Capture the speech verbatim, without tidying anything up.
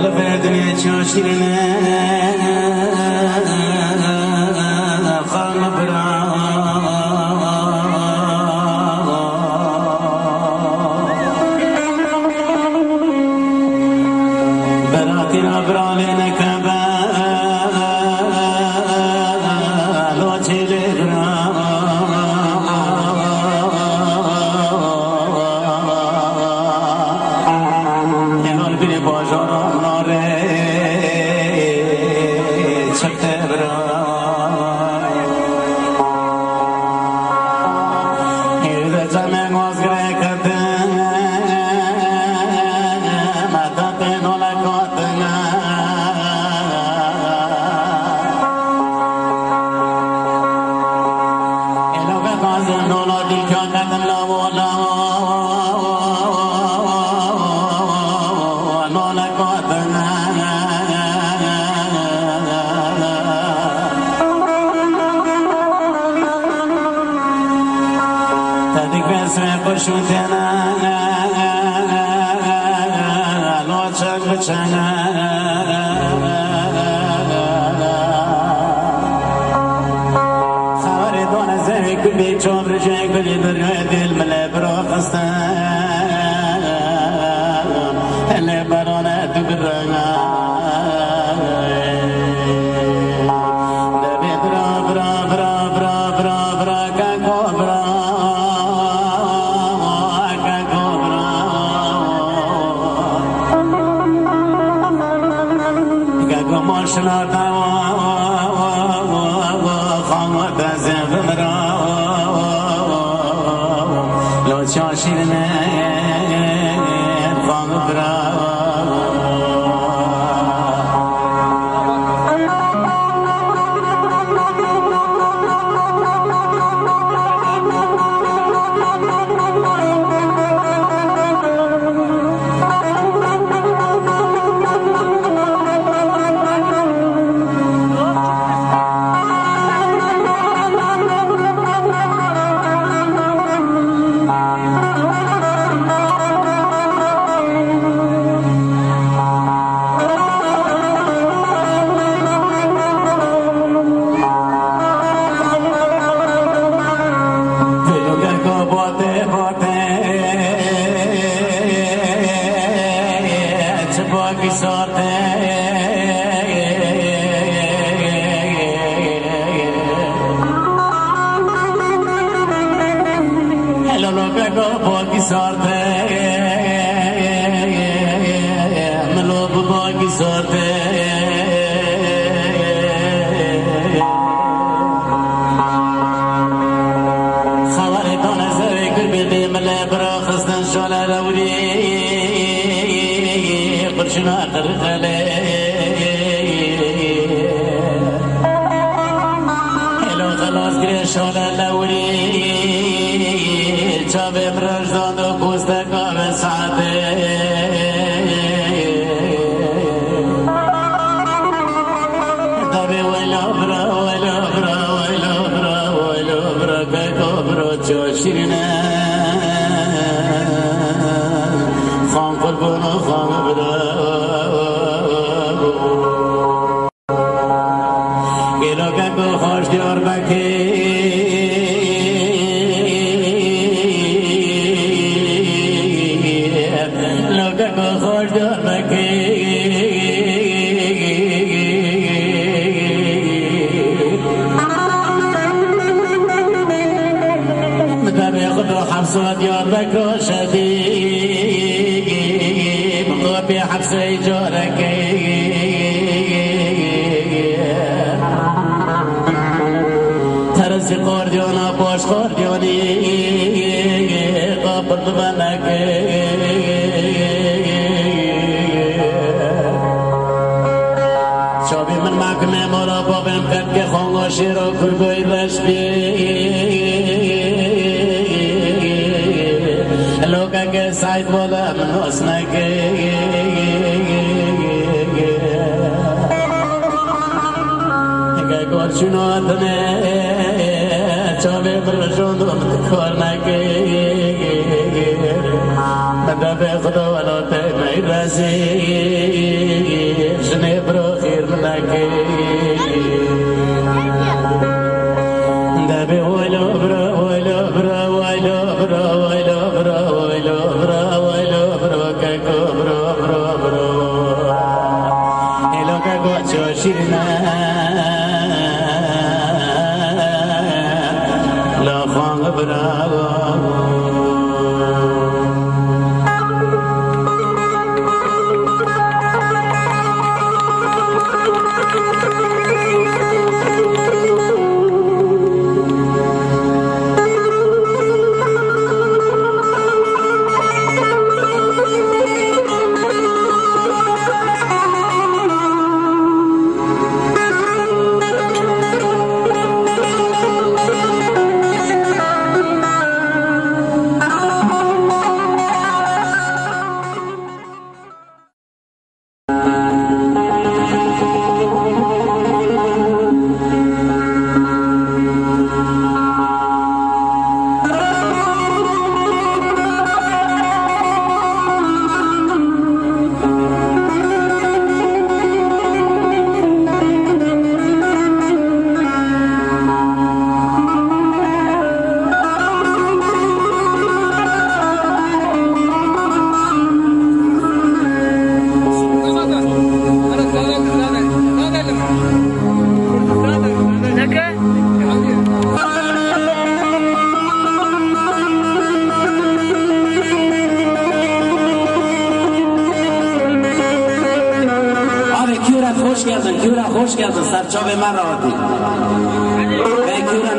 Li vê dinyê çaşîrine xan bira. Beratî ra bira lê nekebe, lo çê lê bira. Helal bîrê bajaran nare çekte bira. Hêrde çemên wazgirê ketin, metatê nole katin. Elo ve gazin nola dîka ketin lawo lawo. Nole katin. Tedik ve swe kurşun tena. Lo çek bi çek. Xeberê dane zevê gulê çavrijê gulê birê dil mile bira xiste. Hele berane tu birana. Debê bira, bira, bira, bira, bira, bira, keko bira. Keko bira. Keko maşina te wa, wa, wa, wa, wa, wa, xan we te zê bimira. Lo çaşîrine xan bira. Hello, lo bego bagi sarte, milo bagi sarte. Xavarê dane zerê gul bê dê mile bira xistin şale lewrî, qurşuna qirqelê. Hêlo xelas girê şale lewrî, çavê min rejdan do kosteka ve saetê. Dabê wela bira, wela bira, wela bira, wela bira, keko bira, ço şirine. Xan qurban, xan bira. Gelo keko xweş Diyarbekir. Lo keko xweş Diyarbekir. Min devê xwe do hepsa Diyarbekir şedî. Min qopî hepsê carekê. Tersî qordiyana baş qordiyani qapil bibenekê. Çavê min mehkimê mala bavê min qetkê xanga şêra kurgoyî reş bê. Lokeke Seyd wala min nas neke. Ke gor çûna dine, çavê min rijand min kar neke. Min devê Xuda welatê me yî rezî. La xwe bira. Abi Kürat, hoş geldin. Kürat, hoş geldin. Serçavê me rahatî. Ve Kürat